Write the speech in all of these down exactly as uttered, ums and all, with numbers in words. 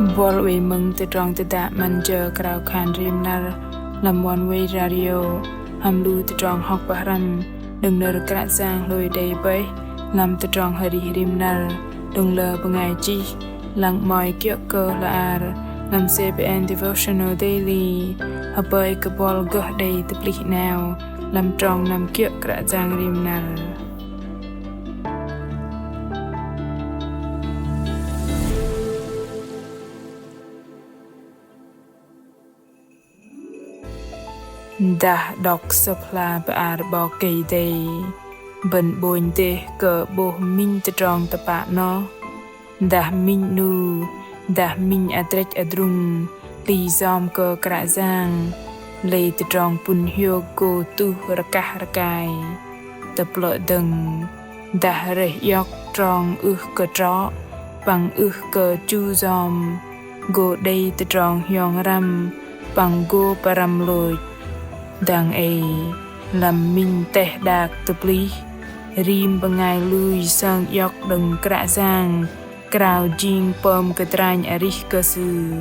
Buăl oei mơ̆ng tơdrong tơdă 'Măn jơ krao khan rim năr lăm Oneway Radio hăm lu tơdrong hŏk pơhrăm đơ̆ng nơ̆r Kră Yang hlôi đei bơih lăm tơdrong arih rim năr đơ̆ng lơ bơngai chih, lăng 'mơ̆i kiơ̆ kơ hla ar lăm C B N Devotional Daily. Hơpơi kơ buăl gơh đei tơplih 'nao lăm trong năm kiơ̆ Kră Yang rim năr. Dah đŏk Sơ̆p hla bơar 'Bok Kei-Dei, bơ̆n 'bônh dêh kơ 'bôh minh tơdrong tơpă 'noh. Dah minh 'nu, dah minh adrĕch adrung hli yom kơ Kră Yang, lei tơdrong pŭn hiôk gô tuh rơkah rơkai. Tơplơ̆ dơ̆ng, dah rơih iŏk trong ưh kơ trŏ păng ưh kơ chu yom, gô đei tơdrong hiong răm păng gô pơrăm lôch. Dang ei, lăm minh teh đak tơplih, rim bơngai lui sơng iŏk đơ̆ng Kră Yang krao jing pơm kơdranh arih kơ Sư.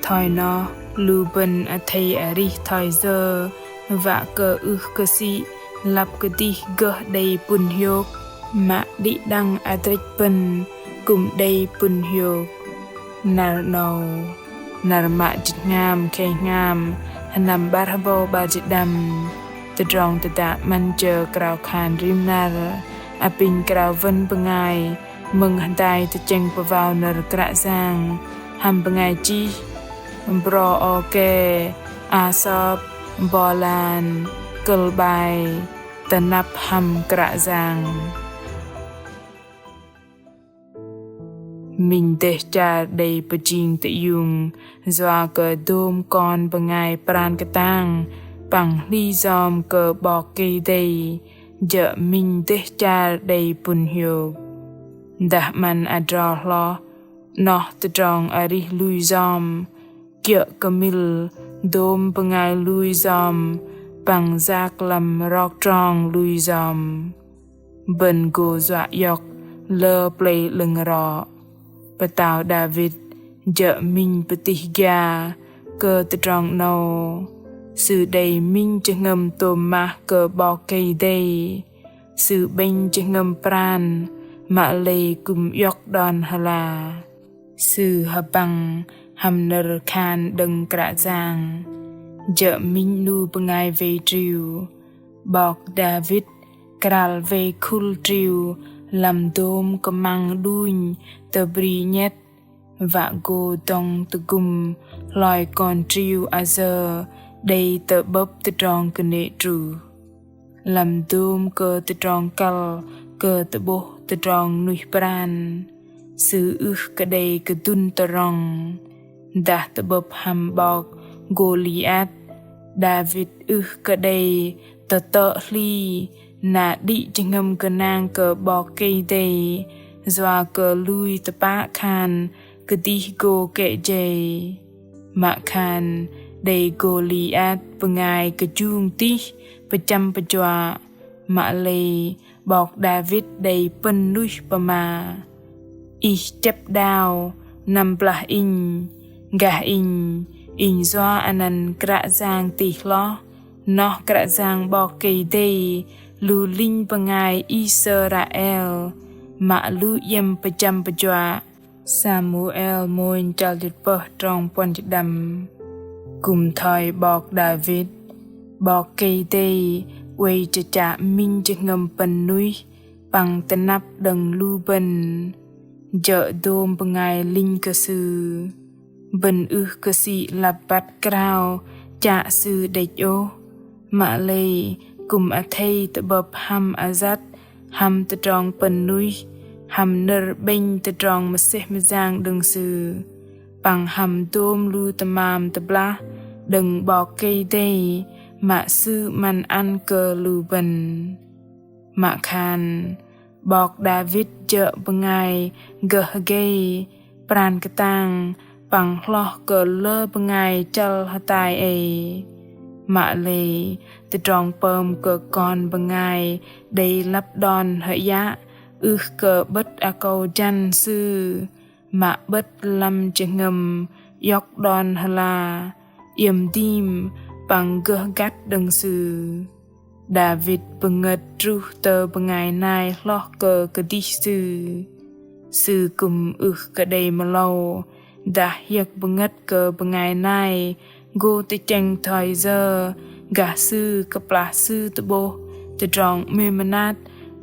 Thoi noh, lu bơ̆n athei arih thoi yơ wă kơ ưh kơ sĭ lăp kơdih gơh đei pŭn hiôk, mă đĭ đăng adrĕch bơ̆n kư̆m đei pŭn hiôk. Năr 'nâu, năr mă jĭt hngam khei hngam, sơnăm 'bar hơbâu 'bar jĭt đăm, tơdrong tơdă 'Măn jơ krao khan rim năr apinh krao wơ̆n bơngai mơ̆ng hơdai tơchĕng pơwao nơ̆r Kră Yang hăm bơngai chih Bro Oke Asop Bolan, kơ̆l 'bai Tơnăp hăm Kră Yang. Minh dêh char đei pơjing tơiung yua kơ dôm kon bơngai pran kơtang păng hli yom kơ 'Bok Kei-Dei, jơ̆ minh dêh char đei pŭn hiôk. Dah 'măn adrol hloh, 'noh tơdrong arih lui yom, kiơ̆ kơmil dôm bơngai lui yom păng yak lăm rok trong lui yom, bơ̆n gô yua iŏk lơ plei 'lơ̆ng rŏ. Pơtao Đavit jơ̆ minh pơtih gia kơ tơdrong 'nâu. Sư đei minh jơhngơ̆m tôm mah kơ 'Bok Kei-Dei. Sư 'bĕnh jơhngơ̆m pran, mă lei kư̆m iŏk đon hơla. Sư hơbăng hăm nơ̆r khan đơ̆ng Kră Yang, jơ̆ minh 'nu bơngai wei triu. 'Bok Đavit kral wei khŭl triu lăm dôm kơmăng đunh tơbri 'nhĕt, wă gô dŏng tơgŭm hloi kon triu ayơ đei tơ'bơ̆p tơdrong kơnê̆ truh. Lăm dôm kơ tơdrong kăl kơ tơ'bôh tơdrong nuih pran, sư ưh kơ đei kơdŭn tơrŏng. Dah tơ'bơ̆p hăm 'bok Gôliat, Đavit ưh kơ đei tơtơ̆ hli na đĭ jơhngơ̆m gơnang kơ 'Bok Kei-Dei, yua kơ lui tơpă khan kơdih gô kĕ jei. Mă khan đei Gôliat bơngai kơjung tih pơchăm pơjuă, mă lei 'Bok Đavit đei pơ̆n nuih pơma: Ih chĕp đao năm blah inh, gah inh, inh yua anăn Kră Yang tih hloh, noh Kră Yang 'Bok Kei-Dei lu linh bơngai Israel, mă lu iĕm pơchăm pơjuă. Samuel mônh chăl jĭt pơh trong puăn jĭt đăm. Kư̆m thoi 'Bok Đavit, 'Bok Kei-Dei oei chơchă minh jơhngơ̆m pơ̆n nuih păng tơnăp đơ̆ng lu bơ̆n, jơ̆ dôm bơngai linh kơ Sư. Bơ̆n ưh kơ sĭ lăp băt krao chă Sư đĕch ôh, mă lei kư̆m athei tơ'bơ̆p hăm ayăt, hăm tơdrong pơ̆n nuih, hăm nơ̆r 'bĕnh tơdrong mơsêh mơyang đơ̆ng Sư, păng hăm dôm lu tơmam tơblah đơ̆ng 'Bok Kei-Dei mă Sư 'măn ăn kơ lu bơ̆n. Mă khan 'Bok Đavit jơ̆ bơngai gơh hơgei, pran kơtang, păng hloh kơ lơ bơngai chăl hơtai ei. Mă lei tơdrong pơm kơ kon bơngai đei lăp đon hơyă ưh kơ 'bơ̆t akâu jăn sư, mă 'bơ̆t lăm jơhngơ̆m iŏk đon hơla, iĕm dim păng gơh găt đơ̆ng Sư. Đavit pơngơ̆t truh tơ bơngai nai hloh kơ kơdih sư. Sư kư̆m ưh kơ đei mơlâu dah hiơ̆k bơngơ̆t kơ bơngai nai gô tơchĕng thoi yơ gah sư kơplah sư tơ'bôh tơdrong 'mêm mơnat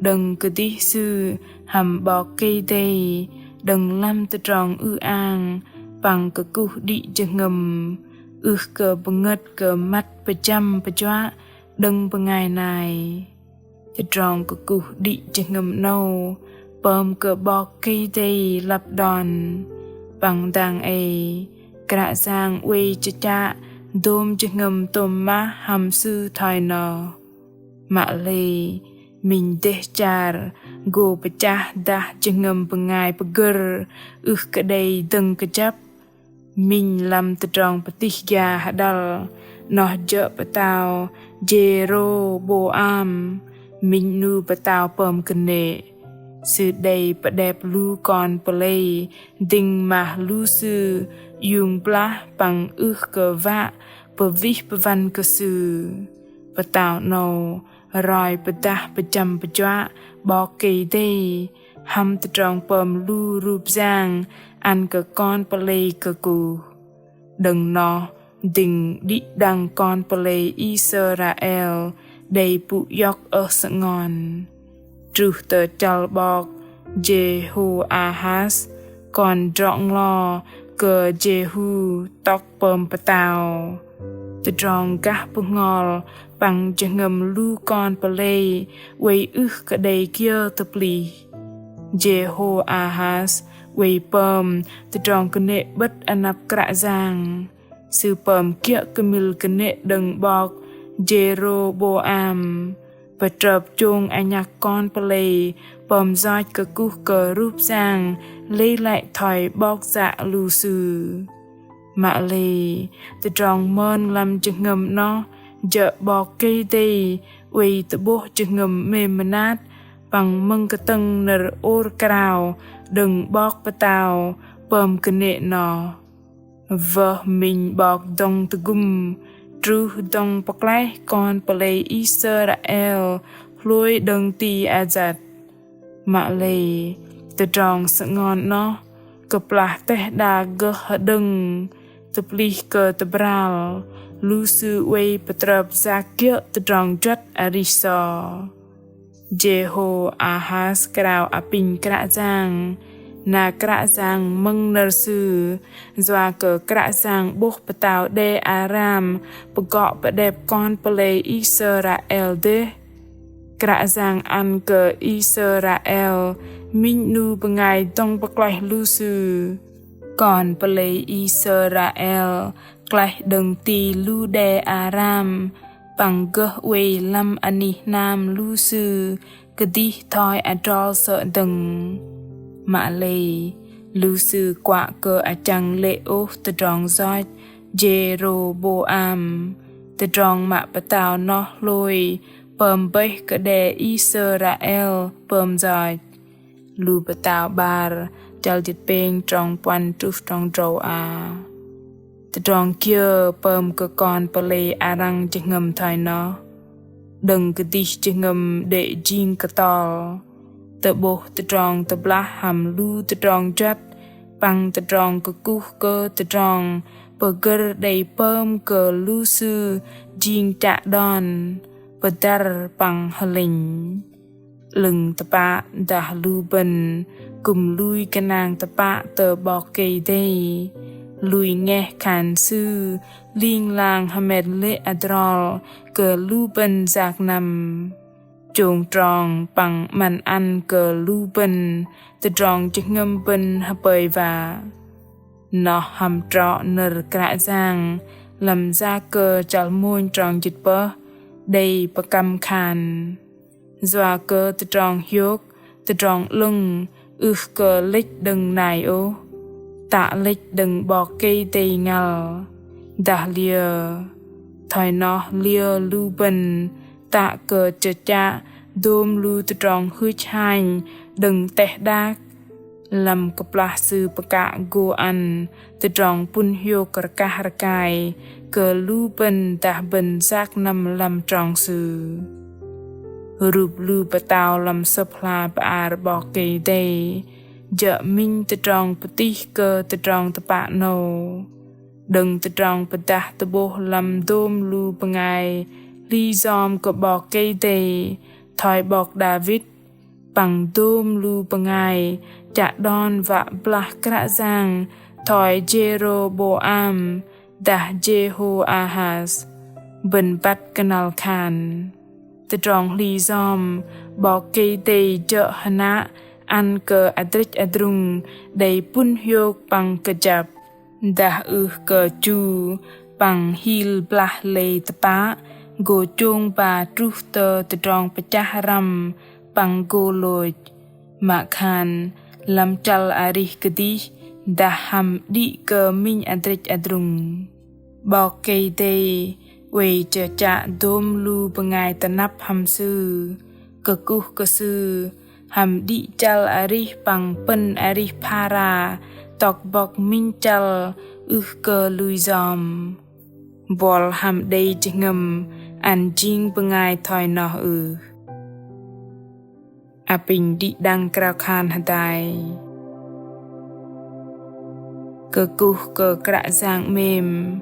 đơ̆ng kơdih sư hăm 'Bok Kei-Dei đơ̆ng lăm tơdrong ư-ang păng kơkuh đĭ jơhngơ̆m, ưh kơ bơngơ̆t kơ măt pơjăm pơjuă đơ̆ng bơngai nai. Tơdrong kơkuh đĭ jơhngơ̆m 'nâu pơm kơ 'Bok Kei-Dei lăp đon. Păng dang ei Kră Yang oei chơchă dôm jơhngơ̆m tôm mah hăm Sư thoi noh. Mă lei, minh dêh char gô pơchah dah jơhngơ̆m bơngai pơgơ̆r ưh kơ đei dơ̆ng kơjăp. Minh lăm tơdrong pơtih gia hơđăl, noh jơ̆ pơtao Jêrôbôam, minh 'nu pơtao pơm kơnê̆. Sư đei pơđep lu kon pơlei dĭng mah lu sư iung blah păng ưh kơ wă pơwih pơwăn kơ sư. Pơtao 'nâu roi pơdah pơjăm pơjuă 'Bok Kei-Dei hăm tơdrong pơm lu rup yang ăn kơ kon pơlei kơkuh. Đơ̆ng noh dĭng đĭ đăng kon pơlei Israel đei pŭ iŏk ơh sơngon. Truh tơ chăl 'bok Jêhôahas, kon drŏ-nglo kơ Jêhu tŏk pơm pơtao. Tơdrong gah bơhngol păng jơhngơ̆m lu kon pơlei oei ưh kơ đei kiơ tơplih. Jêhôahas oei pơm tơdrong kơnê̆ 'bơ̆t anăp Kră Yang. Sư pơm kiơ̆ kơmil kơnê̆ đơ̆ng 'bok Jêrôbôam, pơtrơp chông anhăk kon pơlei pơm yoch kơkuh kơ rup yang lei lăi thoi 'bok yă lu sư. Mă lei, tơdrong mơn lăm jơhngơ̆m noh jơ̆ 'Bok Kei-Dei oei tơ'bôh jơhngơ̆m 'mêm mơnat păng mơ̆ng kơtơ̆ng nơ̆r ôr krao đơ̆ng 'bok pơtao pơm kơnê̆ noh. Wơh minh 'bok dŏng tơgŭm truh dŏng pơklaih kon pơlei Israel hlôi đơ̆ng ti ayăt. Mă lei, tơdrong sơngon noh kơplah teh đak gơh hơđơ̆ng, tơplih kơ tơbral, lu sư oei pơtrơp yak kiơ̆ tơdrong juăt arih so. Jêhôahas krao apinh Kră Yang, na Kră Yang mơ̆ng nơ̆r sư, yua kơ Kră Yang 'bôh pơtao đe Aram pơgŏ pơđep kon pơlei Israel dêh. Kră Yang ăn kơ Israel minh 'nu bơngai dŏng pơklaih lu sư. Kon pơlei Israel klaih đơ̆ng ti lu đe Aram, păng gơh oei lăm anih hnam lu sư kơdih thoi adrol sơ̆ dơ̆ng. Mă lei, lu sư kuă kơ achăng lê̆ ôh tơdrong yoch Jêrôbôam, tơdrong mă pơtao noh hlôi pơm bơih kơ đe Israel pơm yoch. Lu Pơtao 'bar, chăl jĭt pêng, trong puăn truh trong drâu a. Tơdrong kiơ pơm kơ kon pơlei arăng jơhngơ̆m thoi noh? Đơ̆ng kơdih jơhngơ̆m đê̆ jing kơtol, tơ'bôh tơdrong tơblah hăm lu tơdrong juăt, păng tơdrong kơkuh kơ tơdrong pơgơ̆r đei pơm kơ lu sư jing chă đon, pơdăr păng hơlĕnh. 'Lơ̆ng tơpă dah lu bơ̆n kư̆m lui gơnang tơpă tơ 'Bok Kei-Dei, lui ngeh khan Sư ling lang hơmet lê̆ adrol kơ lu bơ̆n yak năm, chông trong păng 'măn ăn kơ lu bơ̆n tơdrong jơhngơ̆m bơ̆n hơpơi wă. Noh hăm trŏ nơ̆r Kră Yang lăm Yakơ chăl mônh trong jĭt pơh đei pơkăm khan: Yua kơ tơdrong hiôk, tơdrong 'lơ̆ng ưh kơ lĕch đơ̆ng nai ôh, tă lĕch đơ̆ng 'Bok Kei-Dei ngăl. Dah liơ, thoi noh liơ lu bơ̆n tă kơ chơchă dôm lu tơdrong hưch hanh đơ̆ng teh đak, Lăm kơplah Sư pơkă gô ăn tơdrong pŭn hiôk rơkah rơkai kơ lu bơ̆n dah bơ̆n yak năm lăm trong Sư. Rup lu pơtao lăm Sơ̆p hla bơar 'Bok Kei-Dei jơ̆ minh tơdrong pơtih kơ tơdrong tơpă 'nâu. Đơ̆ng tơdrong pơdah tơ'bôh lăm dôm lu bơngai hli yom kơ 'Bok Kei-Dei thoi 'bok Đavit păng dôm lu bơngai chă đon wă blah Kră Yang thoi Jêrôbôam dah Jêhôahas, bơ̆n băt kơnăl khan tơdrong hli yom 'Bok Kei-Dei jơ̆ hơnă ăn kơ adrĕch adrung đei pŭn hiôk păng kơjăp. Dah ưh kơ chu păng hil blah lei tơpă, gô chông ba truh tơ tơdrong pơchah răm păng gô lôch. Mă khan lăm chăl arih kơdih dah hăm đĭ kơ minh adrĕch adrung. 'Bok Kei-Dei oei chơchă dôm lu bơngai tơnăp hăm Sư, kơkuh kơ Sư hăm đĭ chăl arih păng pơ̆n arih phara tŏk bŏk minh chăl ưh kơ lui yom. Buăl hăm đei jơhngơ̆m ăn jing bơngai thoi noh ưh? Apinh đĭ đăng krao khan hơdai. Kơkuh kơ Kră Yang 'mêm,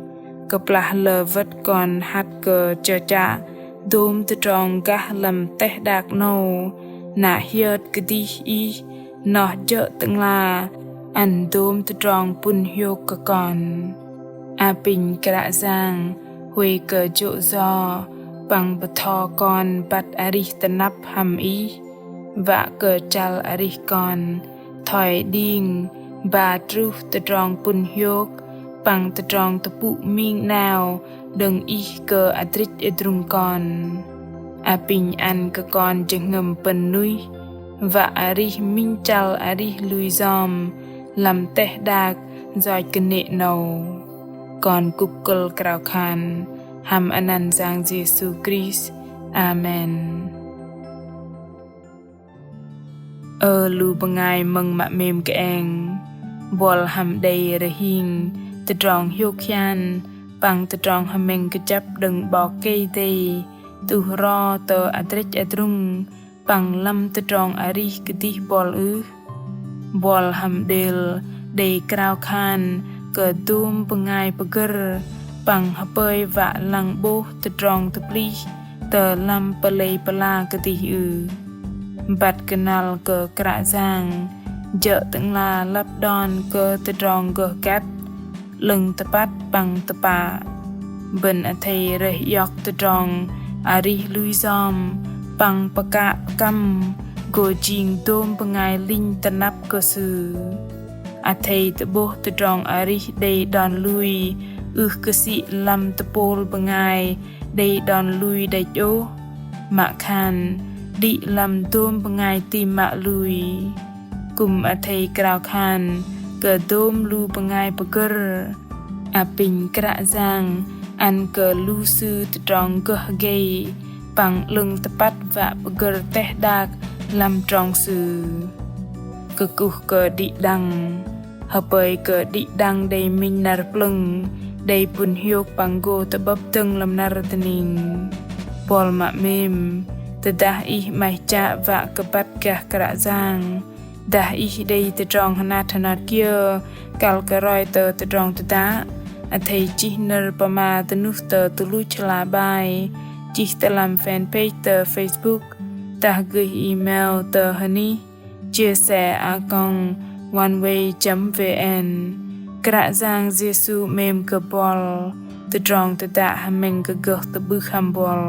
kơplah lơ wơ̆t kon hăt kơ chơchă dôm tơdrong gah lăm teh đak 'nâu, na hiơt kơdih Ih noh jơ̆ Tơ'ngla ăn dôm tơdrong pŭn hiôk kơ kon. Apinh Kră Yang huay kơ jô̆ yo păng bơtho kon băt arih tơnăp hăm Ih, wă kơ chăl arih kon thoi đing ba truh tơdrong pŭn hiôk păng tơdrong tơpŭ ming 'nao đơ̆ng Ih kơ adrĕch adrung kon. Apinh ăn kơ kon jơhngơ̆m pơ̆n nuih wă arih minh chăl arih lui yom lăm teh đak yoch kơnê̆ 'nâu. Kon kŭp kơ̆l krao khan hăm anăn Yang Yêsu Krist. Amen. Ơ lu bơngai mơ̆ng mă 'mêm kơeng, buăl hăm đei rơhing tơdrong hiôk hian păng tơdrong hơmĕng kơjăp đơ̆ng 'Bok Kei-Dei tuh ro tơ adrĕch adrung păng lăm tơdrong arih kơdih buăl ưh? Buăl hăm đêl đei krao khan kơ dôm bơngai pơgơ̆r păng hơpơi wă lăng 'bôh tơdrong tơplih tơ lăm pơlei pơla kơdih ưh? Băt kơnăl kơ Kră Yang jơ̆ Tơ'ngla lăp đon kơ tơdrong gơh găt, 'lơ̆ng tơpăt păng tơpă. Bơ̆n athei rơih iŏk tơdrong arih lui yom păng pơkă kăm gô jing dôm bơngai linh tơnăp kơ Sư. Athei tơ'bôh tơdrong arih đei đon lui ưh kơ sĭ lăm tơpôl bơngai đei đon lui đĕch ôh, mă khan đĭ lăm dôm bơngai tam mă lui. Kư̆m athei krao khan kơ dôm lu bơngai pơgơ̆r, apinh Kră Yang ăn kơ lu sư tơdrong gơh gei păng 'lơ̆ng tơpăt wă pơgơ̆r teh đak lăm trong Sư. Kơkuh kơ đĭ đăng, hơpơi kơ đĭ đăng đei minh năr plơ̆ng, đei pŭn hiôk păng gô tơ'bơ̆p dơ̆ng lăm năr dơning. Buăl mă 'mêm, tơdah ih 'maih chă wă kơ băt gah Kră Yang, dah ih đei tơdrong hơnat hơnat kiơ kăl kơ roi tơ tơdrong tơdă, athei chih nơ̆r pơma dơnuh tơ tơluch hla bơar, chih tơ lăm fanpage tơ Facebook, dah gơih email tơ hơnih chia sẻ a còng oneway chấm vn. Kră Yang Yêsu 'mêm kơ buăl, tơdrong tơdă hơmĕng kơ gơh tơ'bưh hăm buăl.